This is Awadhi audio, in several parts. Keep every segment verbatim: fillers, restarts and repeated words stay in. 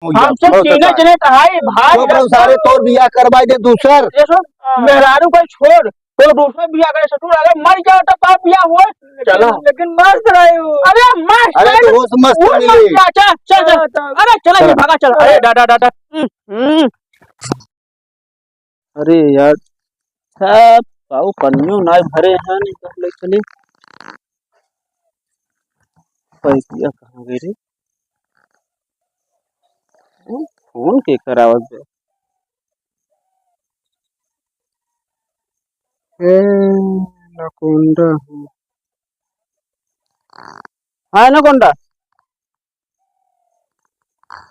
हो गया, हमसे बहुत तीनों होता है। जने कहाई, भाई चुप रहो सारे, तोर बियाह करवाई दे दूसर। देखो, मेहरारू को छोड़, तो दूसर बियाह करे, ससुर अगर मर जाओ तो का बियाह हुआ? चला। लेकिन, लेकिन मस्त रहे हो। अरे मस्त अरे रहे तो तो होश मस्त वो मिली। मस्त रहा, चल, चल, चल। चला, चला। अरे चला, ये चला। भागा, चला। अरे, अरे, डा, डा, डा, डा। हम्म, हम्म। अरे यार, है, पाऊ पन्नियों ना भरे हैं, नहीं तो ले चली। पैसिया कहाँ गए रे? ओ, फोन के करावत बे? ए, नकोंडा हो। हाँ, नकोंडा।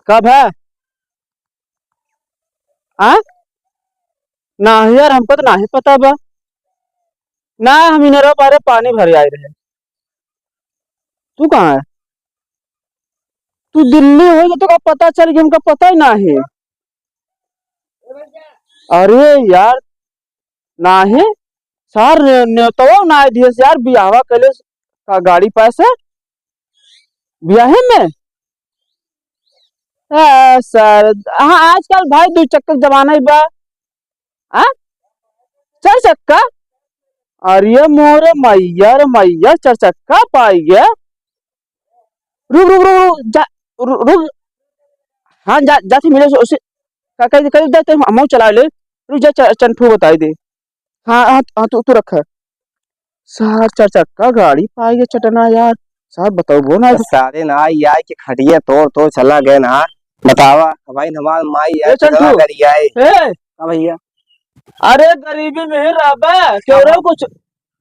कब है? हाँ? ना यार, हमको तो नाही पता बा। ना, हम इन्हें रो पारे पानी भरे आए रहे। तू कहाँ है? तू दिल्ली हो तो का पता चल गया, हमका पता ही नाही। अरे यार, नाही, सार ने-, नेवतवा नाही दिए यार, बियाहवा कैले का गाड़ी पाए से? बियाहे में? आ, सर, हाँ, आजकल भाई दू चक्का के जमाना ही बा। हाँ? चार चक्का? अरे मोरे मैया रे मैया, चार चक्का पाई गया। रुक, रुक, रुक, रुक, जा, रु-, रुक। हाँ, जा, जा, थे मिले से, उसे, का, कह दे, कह दे, ते हमहू चला ले। रुक जा, च-, चंठू बताई दे। हाँ, हाँ, हाँ, तू, तू रख। सार चार चक्का गाड़ी पाई गया चटना यार। सार बताओ वो ना। सारे ना आई, आई के खटिया तोड़, तोड़ चला गए ना। बतावा, भाई हमार माई ए यार, चंठू। कितना करी आए। ए। हाँ भैया। अरे गरीबी में ही रहबे, क्यों रे हाँ। कुछ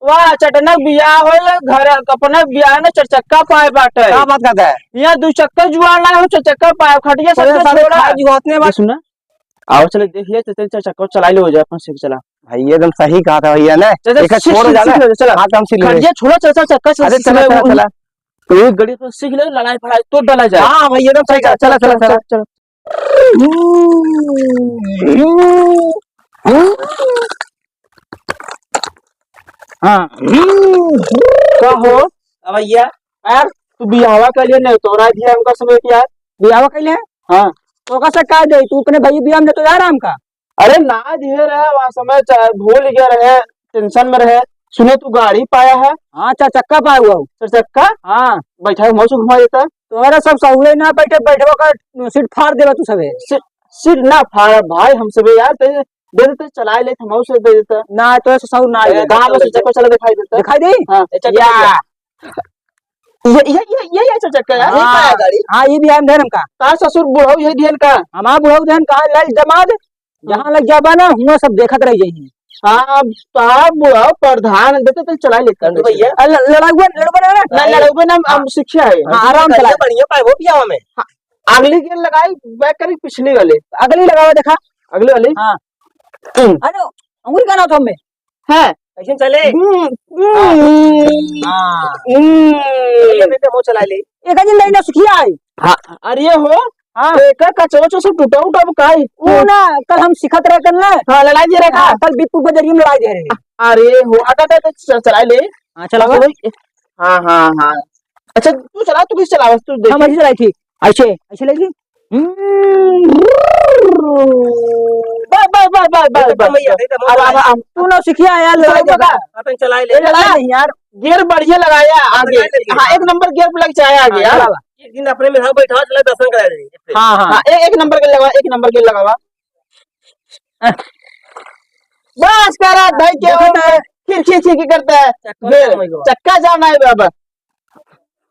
वाह, चटनक बियाह होए, घर अपना बियाह में चार चक्का पाए बाटे। का बात करता है? यहाँ दू चक्का जुआर ना हो, चार चक्का पाए, खटिया सब अरे सारे छोड़ा। खाए जी होत नहीं ये बात। सुना, आओ चले देख ले, चल, चल, चार चक्का चला ले, हो जाए, अपन सीख चला। भाई, ये एकदम सही कहा था भैया ने। चल, चल, एक सीख, छोड़ सीख, जाना। सीख ले, चला। हाँ, तो हम सीख ले। खटिया छोड़ा, चार, चार चक्का अरे, सीख चला, ले, चला, वो चला। तो एक गड़ी पर सीख ले, लड़ाई फड़ाई तो डला जाए। हाँ, भाई, एकदम सही कहा। चला, चला, चला, चला। चला। हाँ। का हो? अब भैया। यार, तू बियाहवा के लिए नहीं, तोरा दिया हमका समय कि यार। बियाहवा के लिए? हाँ। तो का से का दे, तू अपने भाई बियाह में तो यार हमका। अरे ना दिए रहे, वहाँ समय चा-, भूल गया रहे, tension में रहे। सुने तू गाड़ी पाया है? हाँ, चार चक्का पाया हुआ हूँ। चार चक्का? हाँ। बैठा है, मौसम घुमा देता। तोहरा सब सहुरे ना बैठे, बैठवा का सीट फाड़ देबा तू सबे। सी-, सीट ना फाड़ भाई, हम सबे यार, ते दे देते, चलाए लेत, हम से दे देता। ना, तो ऐसे सहुर ना ए, आइए। गाँव में से चक्कर चला दिखाई देता। दिखाई दी? हाँ। ए, चक्कर या। चला। ये, ये, ये, ये, ये चक्कर यार, ये हाँ। पाया गाड़ी। हाँ, ये भी आए अंधेर हमका। तार ससुर बुढ़ऊ यही ध्यान का? हमार बुढ़ऊ ध्यान का? लाल जमाद, जहाँ लग जाबा ना, हुआं सब देखत रह जाई। हाँ, तो आप बुढ़ऊ प्रधान, देते तो चला लेता तो भैया। अ, ल-, लड़ाई हुआ, लड़बा ना, ना, ना, लड़ाई हुआ ना, हम, हाँ। हम शिक्षा है। हाँ, आराम से बढ़िया, लड़ाई। बढ़िया पाए वो पियावा में। हाँ। अगली gear लगाई, back करी पिछली वाले। अगली लगावा देखा। अगली वाली? हाँ। हम्म। अरे, अंगुल का ना था हमें। है। ऐसे चले? हम्म, हाँ। हम्म। हाँ। हम्म। ये बेटे वो चला ले। एक दिन लाइन सुखिया आई। हाँ, अरे हो, हाँ। तो एकर कचवा चो सब टूटा उटा अब का है? वो ना, कल हम सिखत रहे कल ना। हाँ, लड़ाई दे रहे का? हाँ, कल बिप्पू बजरिया में लड़ाई दे रहे। अरे हो, हटा, हटा, हटा, च-, चला ले। हाँ, चला। चलो। हाँ, हाँ, हाँ। अच्छा, तू चला, तू कैसे चलावस, तू देख। हम ऐसे चलाई थी, ऐसे, ऐसे लगी। हम्म। बस, बस, बस, बस, बस, ये तो बस। कम ही है, ये तो अब, अब, अब। तू ना सीखिया यार, लड़ाई चलाओ देखा। बता। अपन चला ले। ये लड़ाई नहीं यार। Gear बढ़िया लगाया आगे। लगा ले। हाँ, एक नंबर gear पे लग जाए आगे हाँ, यार। चला। एक दिन अपने में हाँ बैठा, चला दर्शन करा दे। हाँ, हाँ। हाँ, ए-, एक नंबर gear लगावा, एक नंबर gear लगावा। बस करा, भाई, क्या देखो होता है? फिर खींच, खींच के करता है। चक्का फिर जाम हो गया। चक्का जाम है बाबा।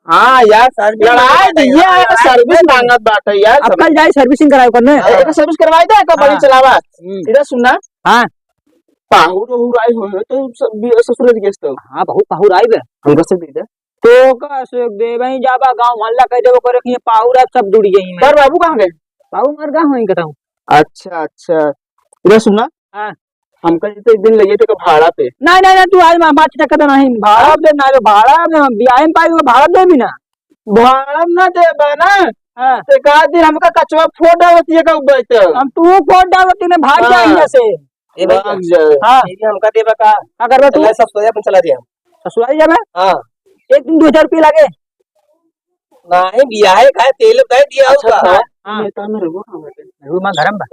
हाँ यार, service लड़ाई मांगत है दिया यार, है, लड़ाई service दिया। मांगत बात है यार, अब सब। कल जाए servicing कराए करने। ए-, एक service करवाई दे, एक हाँ। बड़ी चलावा। हम्म। इधर सुनना। हाँ। पाहुर ओहुर आए हुए हैं, तो सब भी ससुर के गेस्ट हो। हाँ, बहुत पाहुर आए बे। हमको से दे दे। तो का से देवे ही जाबा, गाँव मोहल्ला कह देबो करे कि ये पाहुर है, सब जुड़ गई में। कर बाबू कहाँ गए? बाबू मर गए होई कहता हूँ। अच्छा, अच्छा। इधर सुनना। हाँ। हमका जैसे एक दिन ले गए थे भाड़ा पे। नहीं, नहीं, नहीं, तू आज मामा चक्कर तो नहीं, भाड़ा पे ना रे, भाड़ा में हम बियाहे में पाई, भाड़ा दे भी ना। भाड़ा ना देबा ना। हाँ। तो एक आध दिन हमका कचवा फोड़ डालती है का ऊपर तो। हम तू फोड़ डालती ने भाग हाँ। जाए यहाँ से। ए भैया, भाग जाए। हाँ। ये भी हमका देबा का? का करबा तू? चला सब सोया अपन चला दिया। ससुराल जाबे? हाँ। एक दिन दो हजार रुपया लागे। नहीं, बियाहे का है, तेल का है, दिया अच्छा, होगा। हाँ। हाँ। मैं काम में रहूँ, हाँ, मैं वो माँ घर में बा।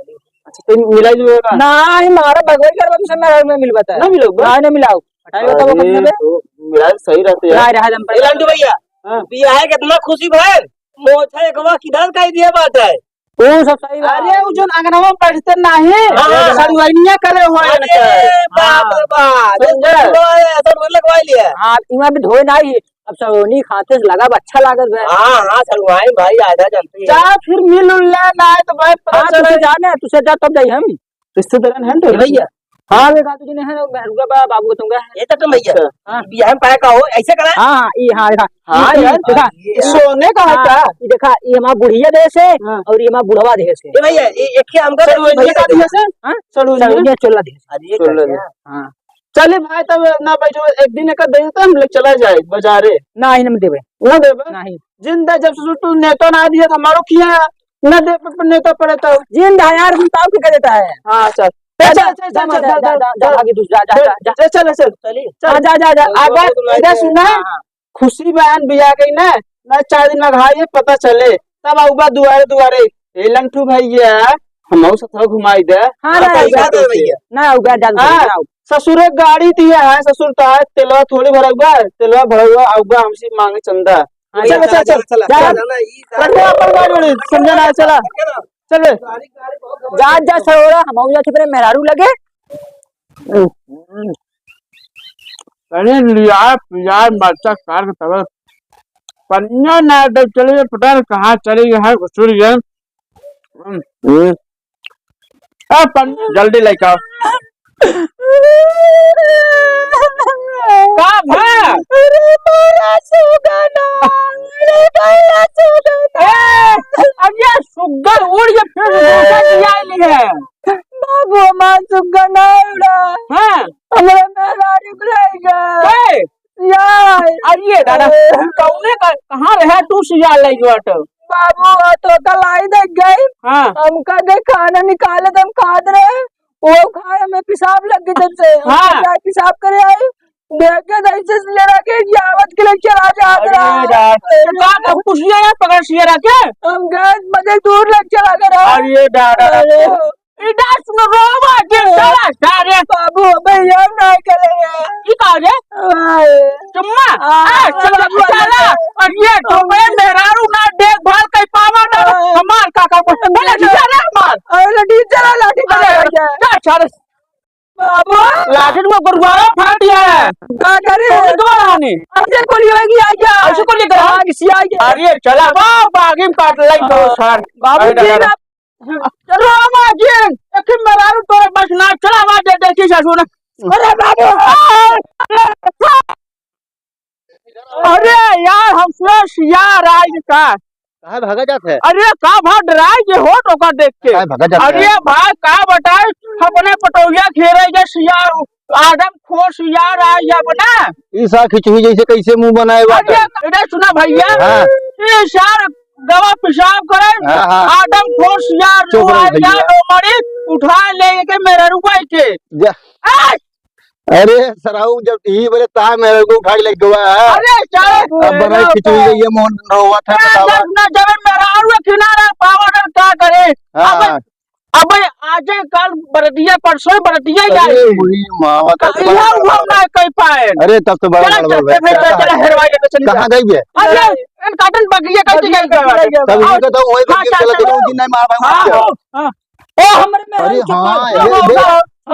अच्छा, तो मिलाई जुलाई बा? ना, ही मारा भगवान करवा तुमसे मेहरारू में मिलबा त। ना मिलो बा? ना, ना मिलाओ। हटाई बताओ अरे, कब से बे? तो मिलाई सही रहते यार। रहा, रहा, हम ए, लंडू भैया, हाँ। बियाहे कितना खुशी भइल। मोछा एकवा किधर कह दिया बात है। वो सब सही बात। अरे, वो जोन अंगनवा में बैठते नाही, हाँ, हाँ। सरुआइनिया करे हो अरे, इनके। बाप रे बाप, हाँ। ये समझे? सरुआ है, ऐसा बोल लगवा लिया। हाँ, इमा भी धोए नाही, अब सरुआइनी खाते से लगा, अब अच्छा लागत बा। हाँ, हाँ, सरुआइन भाई, आधा जलती है। जा, फिर मिल उल ले, ना है तो भाई, पता हाँ, चले। तुसे जाने, तुसे जा, तब जाई हम। रिश्तेदारन है तो ए भैया। हाँ, वे गातू जी ने है, मेहरुआ बा, बाबू तुंगा है। ए तो तुम भैया। अच्छा। हाँ। बियाह में पाया का हो, ऐसे करा? हाँ, हाँ, ई, हाँ, देखा। हाँ, ई, ई, यार। देखा। अरे, ई यार। सोने का है हाँ, का? ई देखा, ई हमार बुढ़िया देश है हाँ। और ई हमार बुढ़वा देश है। ए भैया, ए, एक ही हमका सरुआइनिया भैया का दे। दिया से? हाँ? सरुआइनिया? सरुआइनिया चोला देश। अरे, ये चोला कर देश। दिया। हाँ। चले भाई, तब ना बैठो, एक दिन एक दे देते, हम लोग चला जाए बाजारे। ना, ही ना देबे। ना देबे? नहीं। जिंदा जब से तू नेता ना दिया था, हमारो किया ना दे प-, प-, नेता पड़े तो। जिंदा है यार, हम ताऊ के देता है। हाँ, चल। जा, चल, जा, चल, जा, चल, जा, चल, जा, चल, जा, जा, चल। भागी दूसरा, जा, जा, जा, जा। जा, चल, चल, चल। चलिए। हाँ, जा, जा, जा। चल, आगे, चल, चल, इधर चल। सुना? हाँ, हाँ। खुशी बहन बिया गई ना, ना चार दिन में घाई पता चले, तब आउबा दुआरे दुआरे, "ए लंठू भैया, हमहू सथवा घुमाई दे।" हाँ, हाँ, ना, सही आउबा बात है तो। भैया। ना, आउबा जा, हाँ, ना, आउ। ससुरे गाड़ी दिया है, ससुर तो है, तेलवा थोड़ी भरउबा, तेलवा भरउबा, आउबा हमसे मांगे चंदा। हाँ, चल, ये चल, चला, चल, चला, चल। चला, चला, ई रखो अपन गाड़ी वाड़ी, समझा ना, चला। चल बे। जा, जा, सरोरा, हमहू जात अपने मेहरारू लगे। अरे लिया, पिया, मरचा काट के तब पनिया ना दे, चले, पता नहीं कहाँ चले गए हैं, घुसुर गए। हम्म। ए, पन-, जल्दी लेके आओ। का भा? अरे मारा सुगना, अरे मारा सुगना। ए, अब ये सुग्गा उड़ के फिर दूसरा की आइली है। बाबू, हमार सुग्गा ना उड़ा। हाँ। हमरा मेहरारू के लइ गए। के? यार। अरे दादा, तू कौने का, कहाँ रहे तू सियार लइ गए तो? बाबू, वो तो कलाई देख गई। हाँ। हमका दे खाना निकाले, तो हम खात रहे। वो खाए, हमें पेशाब लग गई जब से। हम हाँ। जाए पेशाब करे आई। देख के तो ऐसे सियारा के यावत के लिए चला जात अरे रहा। यार, तो का, का कुछ लिया यार, पकड़ सियारा के? हम गए, मजे दूर लग चला गए रहा। अरे दादा। अरे। ई डांस में रोवा के चला सारे। बाबू, भैया ना करेगा। ई का रे? आए। चुम्मा? हाँ, आ, चला, बाबू, चला। अरे। और ये तो मैं मेहरारू ना देखभाल कर पावा ना। हाँ। हमार काका को। अरे, अरे, डीजे रे हमार। अरे, डीजे रे, लाठी अरे, मार दिया। जा, सारे। बाबू। लाठी में गुरुद्वारा फाट गया है। का करे? तो गुरुद्वारा ने। ऐसे गोली होगी, आ गया। ऐसे गोली करा। आग सी आ गया। अरे, चला, बाबू, आगे में काट लाई तो हाँ। सर। बाबू अरे, जी, दादा। ना चलो, आवाज ये, एक ही मेहरारू तोरे बस ना, चलो, आवाज दे, देखी सासू ना। अरे बाबू! अरे यार, हम सुना सियार आइ का। काहे भागा जात है? अरे का भाग डराइ जे हो तो का देख के। काहे भागा जात है? अरे भाई का बताए, अपने पटौया घेरे जे सियार, आदम खोर सियार आइ अपना। ई सा खिचड़ी जैसे कैसे मुंह बनाए बाटे? अरे, इधर सुना भैया, हाँ। ई सार गवा पेशाब करे, हाँ, हाँ। आदम खोर सियार चुप रहो भैया। यार, ओ मरी, उठा ले के मेहररुआ के। जा। ए! अरे सराऊ, जब ई बोले ता मेहररुआ उठा के ले गवा है। अरे सार, अब बनाई खिचड़ी ये मोहन रोवा था, ए, बतावा। जब ना जब मेहररुआ किनारा पावा ना का करे? हाँ, अब हाँ। अब आजे काल बरतिया, परसों बरतिया अरे, आई। वही मावा का कहिया दुकान हुआ ना कह पाए। अरे, तब तो बड़ा चला, गड़बड़ चल, भइल। चल, चल, चल, हेरवाई लेके चली कहाँ जा। गई बे? अरे, इन काटन बगिया कैसे गई बगिया बा? गई बा। तब इनका तो वही हाँ, बगिया चल, चला चल, गई, चल। वो दिन नहीं मार पाए, हाँ, वहाँ हाँ, हाँ। ओ, हमरे में अरे, चप्पल। हाँ, ये, ये,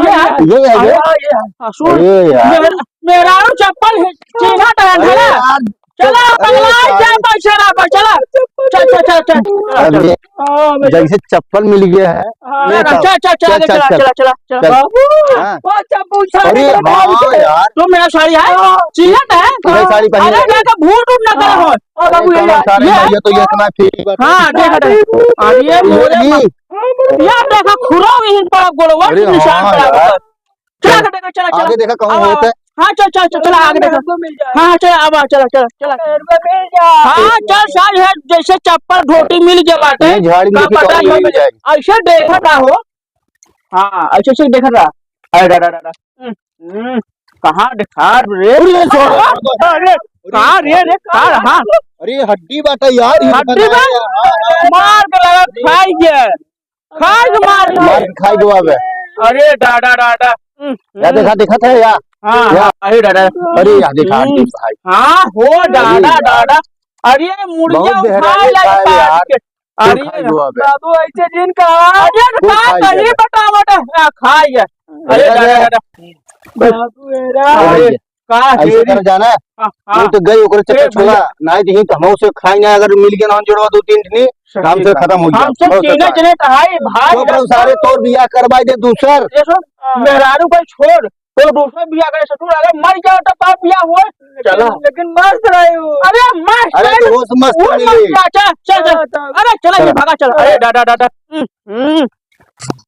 ये, ये है, ये। हाँ, ये है। हाँ, सुन। अरे यार। मेरा, मेरा चप्पल है, चिन्हा तो है अरे ना? यार, चला, अरे पगला, यार। जा, पैसा रहा, चला। चल, चल, चल, चल। अरे, हाँ, मैं जैसे चप्पल मिल गया है। हाँ, ले चल, तो। चल, चल, चल, चल, आगे चल, चला, चल। चला, चला, चला। चल। बाबू, हाँ। वो चप्पल उछाल अरे, के हाँ बाबू। यार। तू मेरा साड़ी है? हाँ। चिन्हत है? तू मेरी साड़ी पहनी अरे, है। मैं तो भूत उठ ना करा हो। हाँ, बाबू, अरे, ये कमर सारे ये भैया तो ये इतना ठीक बात है। हाँ, देख, देख। अरे, ये ये मोरे नहीं। यार, देखा, खुरा भी इन पर गोड़वा अरे, निशान हाँ, पड़ा हुआ यार। है। चला, चला। आगे देखा, चला, चला। आगे देखा, कहूँ आवा, होत आवा। है। हाँ, चल, चल, चल, चला, आगे देखा। हमको मिल जाए। हाँ, हाँ, चला, आवा, चला, चला, चला। हमको मिल जाए। हाँ, चल, सारी है, जैसे चप्पल धोती मिल गया बाटे, नहीं, झाड़ी में का देखी, पता कहूँ नहीं मिल मिल जाए। जाए। ऐसे देखा ना हो। हाँ, ऐसे, ऐसे देखा रहा। अरे, डा, डा, डा, डा। हम्म, हम्म, कहाँ देखा रे? अरे, छोड़। अरे, का रे, रे, का रहा? अरे, हड्डी बाटा यार, ये हड्डी बा? मार के लगा, खाई के। खाई के मार के। मार के खाई के बाबे। अरे, डाडा, डाडा। हम्म, या देखा, देखा था या? हाँ, या। अरे, डाडा। अरे, या देखा, हम्म। हड्डी भाई। हाँ, हो, अरे डाडा, यार। डाडा। अरे, मुर्गिया बहुत उठा बेहराई ले खाए काट यार। के। तू अरे, खाई के बाबे। बाबू, ऐसे जिन कहा। अरे, तू का खाई कही के। बटा, बटा, हाँ, खाई के। अरे, अरे, डाडा, अरे। डाडा। बाबू, ए रा। अरे, अरे, का ऐसे हेरी। कर जाना। हाँ, हाँ। तू तो गई ओकरे चक्कर ए, छोड़ा, भैया। नाहीं तो ही तो हमहू से खाई ना, अगर मिल गया ना जोड़वा दो तीन ठनी, सही काम से बात। खत्म हो गया। हमसे बहुत चीने अच्छा। चीने तो हाय भाई। तो बड़ो सारे तोर बियाह करवाई दे दूसर। ये सुन, हाँ। मेहरारू को छोड़, तो दूसरा बियाह करे ससुर, अगर मर जाओ तो का बियाह हो? चला। लेकिन मस्त रहे हो। अरे मस्त अरे रहे तो तो होश मस्त वो मिली। मस्त रहे। चल, चल, चल। हाँ, तो अरे चला ये चला। भागा चल। अरे डाडा, डाडा। हम्म, हम्म।